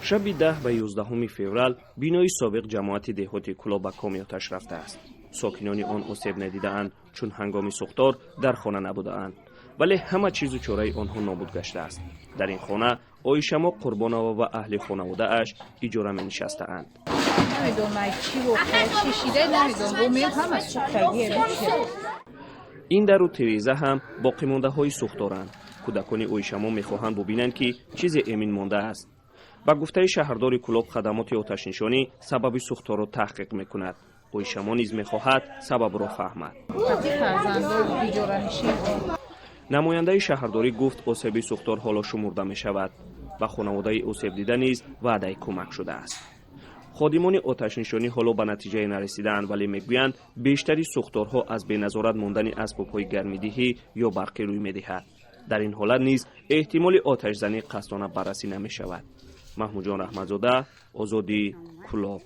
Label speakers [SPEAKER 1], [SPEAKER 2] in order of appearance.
[SPEAKER 1] Шаби 10 ба 11-уми феврал бинои собиқ ҷамоати деҳоти Кӯлоб ба коми оташ рафтааст. Сокинони он осеб надидаанд, чун ҳангоми сӯхтор дар хона набудаанд, вале ҳама чизу чораи онҳо нобуд гаштааст. Дар ин хона Оишамо Қурбонова ва аҳли хонаводааш иҷора менишастаанд.
[SPEAKER 2] Намедонам, чӣ воқеа, чӣ шида, намедонам. Бо мем ҳама сӯхтагие.
[SPEAKER 1] Ин дару тиреза ҳам боқимондаҳои сӯхторанд. Кӯдакони Оишамо мехоҳанд бубинанд, ки чизе эмин мондааст. Ба гуфтаи шаҳрдори Кӯлоб, хадамоти оташнишонӣ сабаби сӯхторро таҳқиқ мекунад. Оишамо низ мехоҳад сабабро фаҳмад.
[SPEAKER 2] Қати фарзандо иҷоранишин.
[SPEAKER 1] Намояндаи шаҳрдорӣ гуфт, осеби сӯхтор ҳоло шумурда мешавад. Ба хонаводаи осебдида низ ваъдаи кӯмак шудааст. Ходимони оташнишонӣ ҳоло ба натиҷае нарасидаанд, вале мегӯянд, бештари сӯхторҳо аз беназорат мондани асбобҳои гармидиҳӣ ё барқӣ рӯй медиҳад. Дар ин ҳолат низ эҳтимоли оташзанӣ қасдона баррасӣ намешавад. Маҳмудҷон Раҳматзода, Озодӣ, Кӯлоб.